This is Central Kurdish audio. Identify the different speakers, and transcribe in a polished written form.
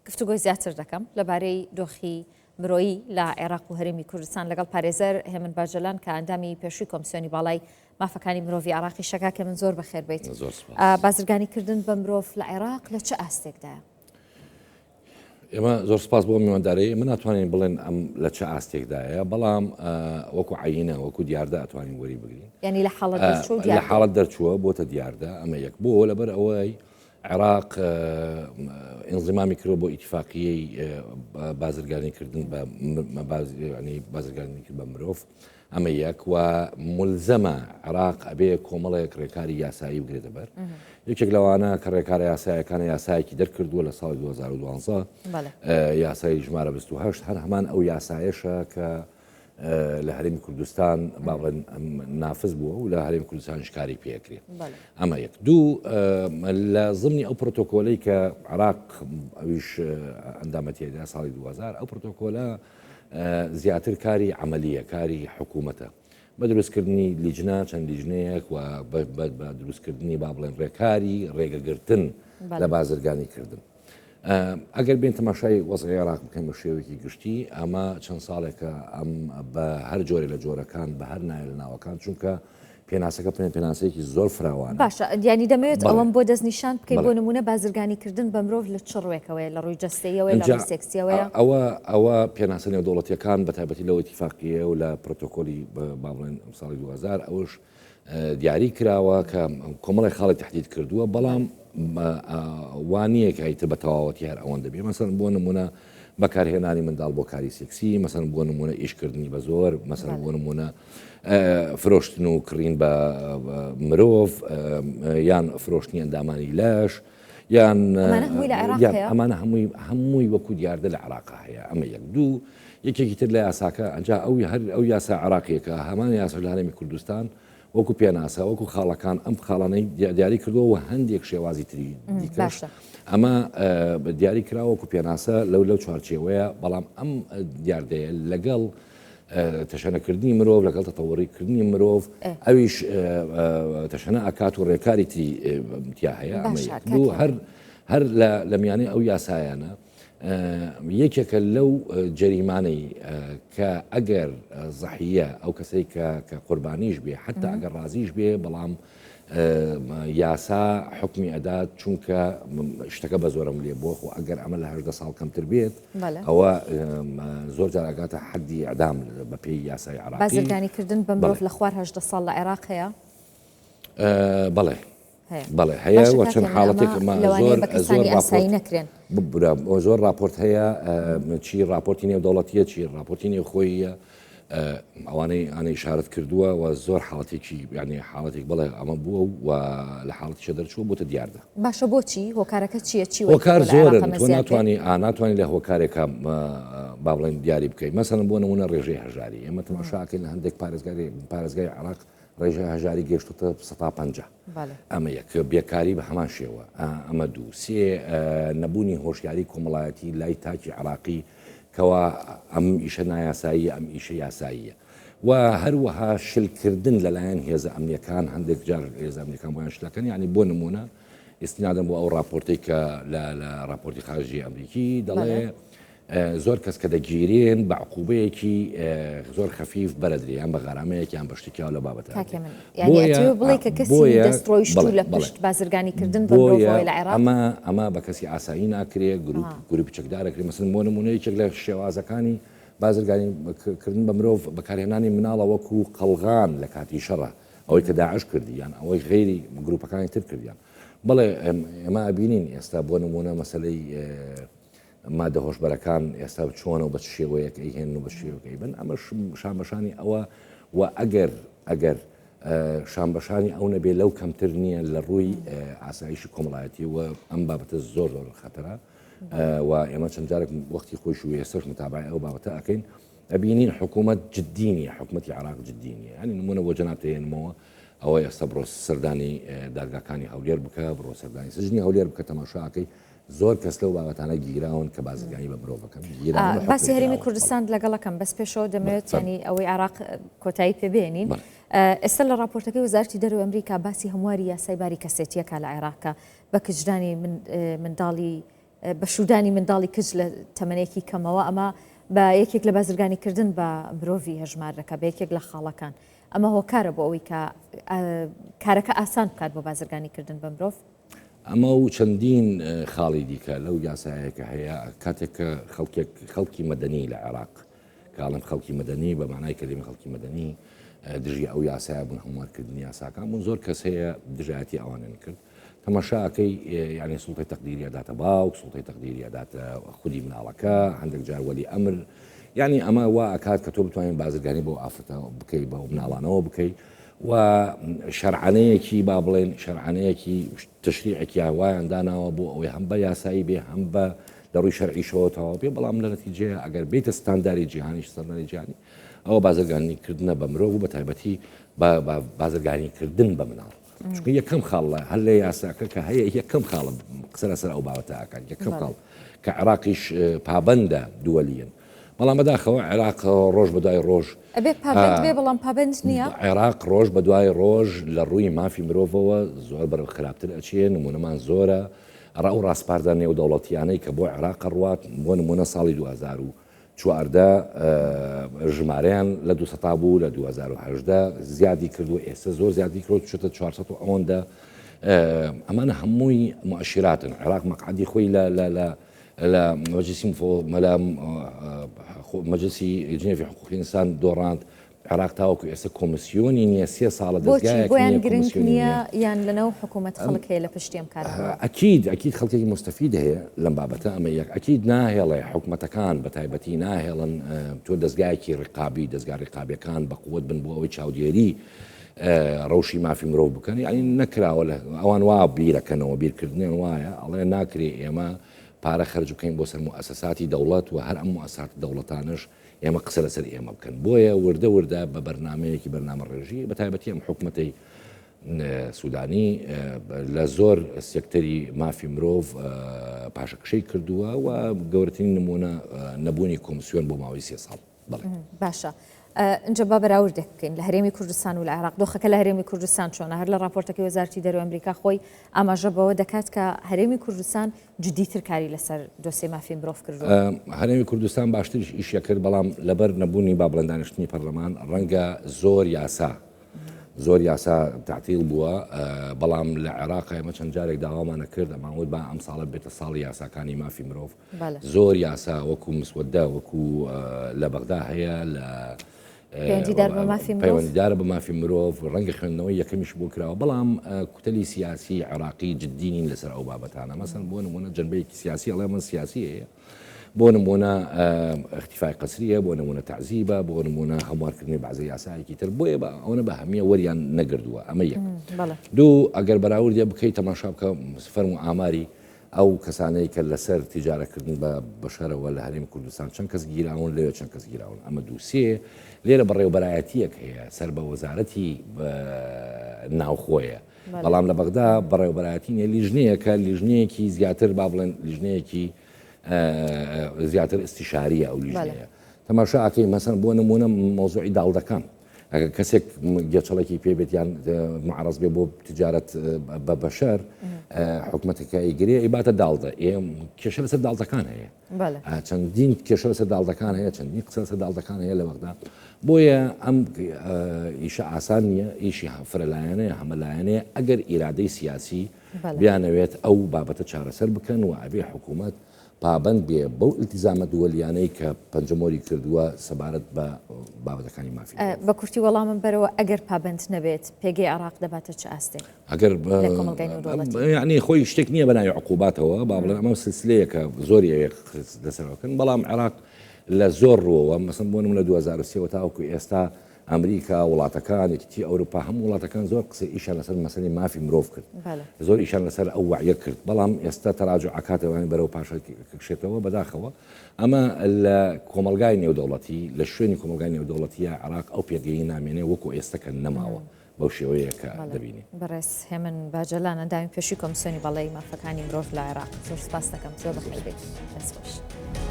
Speaker 1: گفتوگۆی زیاتر دەکەم لەبارەی دۆخی مرۆیی لە عێراق و هەرێمی کوردستان لەگەڵ پارێزەر هێمن باجەلان کە ئەندامی پێشووی کۆمسیۆنی باڵای مافەکانی مرۆڤی عێراقی شەکا کە من زۆر بەخێر بیت بازرگانی کردن بە مرۆڤ لە عێراق لە چ ئاستێکدایە؟
Speaker 2: ئێمە زۆر سپاس بۆ میوانداری من ناتوانین بڵێن ئەم لە چ ئاستێکدایە بەڵام وەکو عینە وەکو دیاردە ئەتوانین وەری بگرین
Speaker 1: ینی لە حاڵەت
Speaker 2: لە حاڵەت دەرچووە بۆتە دیاردە ئەمە یەک بۆ لەبەر ئەوەی عێراق ئینزیمامی کردوە بۆ ئیتیفاقیەی بازرگانی کردن بە بازرگانی بە مرۆڤ ئەمە یەک و ملزەمە عێراق ئەبێ کۆمەڵێک ڕێکاری یاسایی بگرێتە بەر یەکێک لەوانە کە ڕێکارە یاسایەکانە یاسایەکی دەرکردووە لە ساڵی 2012 یاسای ژمارە 28 هەر هەمان ئەو یاسایەشە کە لە هەرێمی کوردستان با بڵێن نافز بووە و لە هەرێمی کوردستانیش کاری پێکرێ ئەمە یەک دوو لە زمنی ئەو پرۆتۆکۆلەی کە عراق ئەویش ئەندامەتیدا ساڵی 2000 ئەو پرۆتۆکۆلە زیاتر کاری عملیە کاری حکوومەتە بە دروستکردنی لیجنا چەند لیژنەیەک و بە دروستکردنی با بڵێن ڕێکاری ڕێگەگرتن لە بازرگانی کردن. ئەگەر بێن تەماشای وەزعی عێراق بکەن بە شێوەیەکی گشتی ئەمە چەند ساڵێکە ئەم بە هەر جۆرێ لە جۆرەکان بە هەر ناوێ لە ناوەکان چونکە پێناسەکە پێ پێناسەیەکی زۆر فراوانە.
Speaker 1: باشە یانی دەمەوێت ئەوەم بۆ دەستنیشان بکەی بۆ نمونە بازرگانی کردن بە مرۆڤ لە چ ڕوێکەوەیە لە ڕووی جەستەیەوەیە لە ڕووی سێکسیەوەیە؟
Speaker 2: ئەوە ئەوە پێناسە نێودەوڵەتیەکان بە تایبەتی لەو ئیتیفاقیە و لە پرۆتۆکۆلی با بڵێن ساڵی 2000 ئەوش دیاری کراوە کە کۆمەڵی خاڵی تهدید کردووە بەڵام وا نییە کە ئیتر بە تەواوەتی هەر ئەوەندە بێ مەسەن بۆ نمونە بەکارهێنانی منداڵ بۆ کاری سێکسی مەسەن بۆ نمونە ئیشکردنی بە زۆر مەسەن بۆ نمونە فرۆشتن و کڕین بە مرۆڤ یان فرۆشتنی ئەندامانی لەش یان ئەمانە هەمووی هەمووی وەکو دیاردە لە عراق هەیە ئەمە یەک دوو یەکێکی تر لە یاساکە ئەجا ئەو هەر ئەو یاسا عراقیەکە هەمان یاسا لە هەرێمی کوردستان وەکو پێناسە وەکو خاڵەکان ئەم خاڵانەی دیاری کردووە و هەندێک شێوازی تری دیکەش ئەمە دیاری کراوە وەکو پێناسە لەو لەو چوارچێوەیە بەڵام ئەم دیاردەیە لەگەڵ تەشەنەکردنی مرۆڤ لەگەڵ تەتەوەڕیکردنی مرۆڤ ئەویش تەشەنە ئەکات و ڕێکاری تری تیا هەیە هەر هەر لە میانەی ئەو یاسایانە یەکێکە لەو جەریمانەی کە ئەگەر زەحیە ئەو کەسەی کە کە قوربانیش بێ حتا ئەگەر ڕازیش بێ بەڵام یاسا حکمی ئەدات چونکە شتەکە بە زۆرم لێ بووە خۆ ئەگەر ئەمە لە هەدە ساڵ کەمتر بێت ئەوە زۆر جار ئەگاتە حەدی ئەدام بە پێی یاسای عراق
Speaker 1: بازرگانیکردن بە مرۆڤ لە خوار هەدە ساڵ لە عێراق هەیە
Speaker 2: بەڵێ بەڵێ هەیە و چەند حاڵەتێک
Speaker 1: زۆر زۆر ئاسایی نەکرێن
Speaker 2: ببرا زۆر راپۆرت هەیە چی راپۆرتی نێودەوڵەتیە چی راپۆرتی نێوخۆیە ئەوانەی ئانە ئیشارەت کردووە و زۆر حاڵەتێکی یعنی حاڵەتێک بڵێ ئەمە بووە و لە حاڵەتیشە دەرچووە بۆتە دیاردە.
Speaker 1: باشە بۆچی؟ هۆکارەکە چییە؟ چی
Speaker 2: وای هۆکار کردووە لە عێراق زۆرن ئەمە تۆ زیاد بێت؟ ناتوانی ئا ناتوانی لە هۆکارێکا با بڵێن دیاری بکەی مەسەلەن بۆ نموونە ڕێژەی هەژاری ئێمە تەماشا ئەکەین لە هەندێک پارێزگاری پارێزگای عێراق ڕێژەی هەژاری گەیشتووتە 50%. ئەمە یەک بێکاری بە هەمان شێوە ئەمە دوو سێ نەبوونی هۆشیاری کۆمەڵایەتی لای تاکی عێراقی کەوا ئەم ئیشە نایاساییە ئەم ئیشە یاساییە و هەروەها شلکردن لەلایەن هێزە ئەمنیەکان هەندێک جار هێزە ئەمنیەکان بۆیان شلەکەن یعنی بۆ نمونە ئیستنادەن بۆ ئەو راپۆرتەی کە لە راپۆرتی خارجی ئەمریکی دەڵێ زۆر کەس کە دەگیرێن بە عقوبەیەکی زۆر خەفیف بەرەدرێ یان بە غەرامەیەک یان بە شتێکیاو لە بابەتە
Speaker 1: کاکێ من یعنی ئەتەوێ بڵێ کە کەسی دەستڕۆیشتوو لە پشت بازرگانیکردن بە مرۆڤەوە لە عێراق
Speaker 2: ئەمە ئەمە بە کەسی ئاسایی ناکرێ گروپ گروپی چەکدار ئەکرێ مەسەلەن بۆ نموونە یەکێک لە شێوازەکانی بازرگانی کردن بە مرۆڤ بەکارهێنانی مناڵە وەکو قەڵغان لە کاتی شەڕە ئەوەی کە داعش کردی یان ئەوەی غەیری گروپەکانی تر کردیان بەڵێ ئێمە ئەبینین ئێستا بۆ نموونە مەسەلەی مادە هۆشبەرەکان ئێستا چۆنە و بە چ شێوەیەک ئەیهێنن و بە چ شێوەیەک ئەیبەن ئەمەش شانبەشانی ئەوە و ئەگەر ئەگەر شانبەشانی ئەو نەبێ لەو کەمتر نییە لە ڕووی ئاسایشی کۆمەڵایەتی و ئەم بابەتە زۆر زۆر خەتەرە و ئێمە چەند جارێک وەختی خۆش و ئێستاش متابعی ئەو بابەتە ئەکەین ئەبینین حکوومەت جددی نییە حکوومەتی عراق جددی نییە ینی نمونە بۆ جەناب دەهێنمەوە ئەوە ئێستا بڕۆ سەردانی دادگاکانی هەولێر بکە بڕۆ سەردانی سجنی هەولێر بکە تەماشاکەی زۆر کەس لەو بابەتانە گیراون کە بازرگانی بە مرۆڤ ئەکەن
Speaker 1: گیراون و حوکم باسی هەرێمی دراون. کوردستان لەگەڵەکەم بەس پێشەوە دەمەوێت بەڵێ. ینی ئەوەی عێراق کۆتایی پێ بێنین بەڵێ. ئێستا لە ڕاپۆرتەکەی وەزارەتی دەرەوەی ئەمریکا باسی هەمواری یاسای باری کەسێتیەکە لە عێراق کە بە کچدانی منداڵی. بە شوودانی منداڵی کچ لە تەمەنێکی کەمەوە ئەمە بە یەکێک لە بازرگانیکردن بە مرۆڤی هەژمار دەکات بە یەکێک لە خاڵەکان ئەمە هۆکارە بۆ ئەوەی کە کارەکە ئاسان بکات بۆ بازرگانیکردن بە مرۆڤ.
Speaker 2: ئەمە و چەندین خاڵی دیکە لەو یاسایە کە هەیە کاتێک کە خەڵکێک خەڵکی مەدەنی لە عێراق کە ئەڵێم خەڵکی مەدەنی بە مانای کەلیمە خەڵکی مەدەنی دژی ئەو یاسایە بوون هەموارکردنی یاساکان بوون زۆر کەس هەیە دژایەتی ئەوانیان کرد تەماشا ئەکەی یعنی سوڵتەی تەقدیری ئەداتە باوک سوڵتەی تەقدیری ئەداتە خودی مناڵەکە هەندێک جار وەلی ئەمر یعنی ئەمە وا ئەکات کە تۆ بتوانین بازرگانی بۆ ئافرەتە بکەی بە مناڵانەوە بکەی و شەرعانەیەکی با بڵێن شەرعانەیەکی تشریعێکیان وایان داناوە بۆ ئەوەی هەم بە یاسایی بێ هەم بە لە ڕووی شەرعیشەوە تەواو بێ بەڵام لە نەتیجەیە ئەگەر بیتە ستانداری جیهانیش ستانداری جیهانی ئەوە بازرگانی کردنە بە مرۆڤ و بە تایبەتی بازرگانی کردن بە مناڵ چونکە یەکەم خاڵ لە هەر لە یاساکە کە هەیە یەکەم خاڵە قسە لەسەر ئەو بابەتە ئەکات یەکەم خاڵ کە عێراقیش پابەندە دووەلیەن بەڵام بەداخەوە عێراق ڕۆژ بە دوای ڕۆژ
Speaker 1: ئەبێ پابەند بێ بەڵام پابەند نییە
Speaker 2: عێراق ڕۆژ بە دوای ڕۆژ لە ڕووی مافی مرۆڤەوە زۆر بەرەو خراپتر ئەچێ نمونەمان زۆرە ئەڕا ئەو ڕاسپاردە نێودەوڵەتیانەی کە بۆ عێراق ئەڕوات بۆ نمونە ساڵی 2014 ژمارەیان لە 200 بوو لە 2018 زیادی کردو ئێستا زۆر زیادی کرد چێتە 400 و ئەوەندە ئەمانە هەمووی مؤشراتن عێراق مەقعدی خۆی لە لە لە لە مەجلسی مەلا مەجلسی جنێفی حقوقی ئینسان دۆڕاند عێراق تاوەکو ئێستا کۆمسیۆنی نییە سێ ساڵە دەزگایەک
Speaker 1: بۆیان گرنگ نییە یان لەناو حکوومەت خەڵک هەیە لە پشتی ئەم کارە
Speaker 2: ئەکید ئەکید خەڵکێکی مستەفید هەیە لەم بابەتە ئەمە یەک ئەکید ناهێڵێ حکومەتەکان بە تایبەتی ناهێڵن تۆ دەزگایەکی ڕقابی دەزگا ڕقابەکان بە قوت بن بۆ ئەوەی چاودێری ڕەوشی مافی مرۆڤ بکەن یعنی نەکراوە لە ئەوان وا بیرەکەنەوە بیرکردنیان وایە ئەڵێ ناکرێ ئێمە پارە خەرج بکەین بۆ سەر موئەسەساتی دەوڵەت و هەر ئەم موئەسات دەوڵەتانش ئێمە قسە لەسەر ئێمە بکەن بۆیە وردە وردە بە بەرنمەیەکی بەرنامە ڕێژی بە تایبەتی ئەم حکومەتەی سوودانی لە زۆر سێکتەری مافی مرۆڤ پاشەکشەی کردووە و گەورەترین نمونە نەبوونی کۆمسیۆن بۆ ماوەی سێ ساڵ.
Speaker 1: باشە ئینجا با بەراوردێک بکەین لە هەرێمی کوردستان و لە عێراق دۆخەکە لە هەرێمی کوردستان چۆنە هەر لە راپۆرتەکەی وەزارەتی دەرەوەی ئەمریکا خۆی ئاماژە بەوە دەکات کە هەرێمی کوردستان جدیتر کاری لەسەر دۆسیەی مافی مرۆڤ کردووە.
Speaker 2: هەرێمی کوردستان باشتریش ئیشی کرد بەڵام لەبەر نەبوونی با بڵێن دانیشتنی پەرلەمان ڕەنگە زۆر یاسا زۆر یاسا تعتیل بووە بەڵام لە عێراق ئێمە چەند جارێک داوامانە کرد ئەمان وت با ئەم ساڵە بێتە ساڵی یاساکانی مافی مرۆڤ زۆر یاسا وەکو مسوەدە وەکو لە بەغدا هەیە لە پەیوەندیدار بە مافی مرۆڤ ڕەنگە خوێندنەوەی یەکەمیش بۆ کراوە بەڵام کوتەلی سیاسی عراقی جددی نین لەسەر ئەو بابەتانە مەسەن بۆ نمونە جنبەیەکی سیاسی ئەڵێ من سیاسی هەیە بۆ نمونە اختفای قەسریە بۆ نمونە تعزیبە بۆ نمونە هەموارکردنی بەعزە یاسایەکی تر بۆیە بە ئەوەنە بە هەمیە وەریان نەگردووە ئەمە یەک دوو ئەگەر بەراوردێ بکەیت تەماشا بکە فەرمو ئاماری ئەو کەسانەی کە لەسەر تیجارەکردن بە بەشەرەوە لە هەرێمی کوردستان چەند کەس گیراون لەوێ چەند کەس گیراون ئەمە دووسێ لێرە بەڕێوبەرایەتیەک هەیە سەر بە وەزارەتی ناوخۆیە بەڵام لە بەغدا بەڕێوبەرایەتی نیە لیژنەیەکە لیژنەیەکی زیاتر با بڵێن لیژنەیەکی زیاتر ئستیشاریە ئەو لیژنەیە تەماشا ئەکەی مەسەن بۆ نمونە مەوزوعی داڵدەکان ئەگەر کەسێک گێچەڵێکی پێ بێت یان معرەز بێ بۆ تجارەت بە بەشەر حکومەتەکە ئەیگرێ ئەیباتە داڵدە ئێ کێشە لەسەر داڵدەکان هەیە چەندین کێشە لەسەر داڵدەکان هەیە چەندین قسە لەسەر داڵدەکان هەیە لە بەغدا بۆیە ئەم ئیشە ئاسان نییە ئیشی فرەلایەنەیە هەمەلایەنەیە ئەگەر ئیرادەی سیاسی بیانەوێت ئەو بابەتە چارەسەر بکەن و ئەبێ حکوومەت پابەند بێ بەو ئیلتیزامە دووەلیانەی کە پەنجەمۆری کردووە سەبارەت بە بابەتەکانی مافی مرۆڤ.
Speaker 1: بە کورتی وەڵامم بەرەوە، ئەگەر پابەند نەبێت، پێگەی عێراق دەباتە چ ئاستێک
Speaker 2: ئەگەر
Speaker 1: لە کۆمەڵگای نێودەوڵەتی؟
Speaker 2: یەعنی خۆی شتێک نییە بە ناوی عقوباتەوە، با بڵێن ئەمە سلسلەیەکە زۆری ئەوێ لەسەرەوە بکەن، بەڵام عێراق لە زۆر ڕووەوە، مەسەن بۆ نموونە 2003 وە تاوەکو ئێستا ئەمریکا، وڵاتەکان، یەکێتی ئەوروپا، هەموو وڵاتەکان زۆر قسەی ئیشیان لەسەر مەسەلەی مافی مرۆڤ کرد. زۆر ئیشیان لەسەر ئەو وەعیە کرد. بەڵام ئێستا تەراجوع ئەکاتەوە یانی بەرەو پاشە کشێتەوە. بەداخەوە ئەمە لە کۆمەڵگای نێودەوڵەتی، لە شوێنی کۆمەڵگای نێودەوڵەتییا عێراق ئەو پێگەیەی نامێنێ وەکو ئێستا کە نەماوە بەو شێوەیە کە دەبینین.
Speaker 1: بەڕێز هێمن باجەلان ئەندامی پێشووی کۆمسیۆنی باڵای مافەکانی مرۆڤ لە عێراق زۆر سوپاست دەکەم. زۆر بەخێربێیت. دەست خۆش.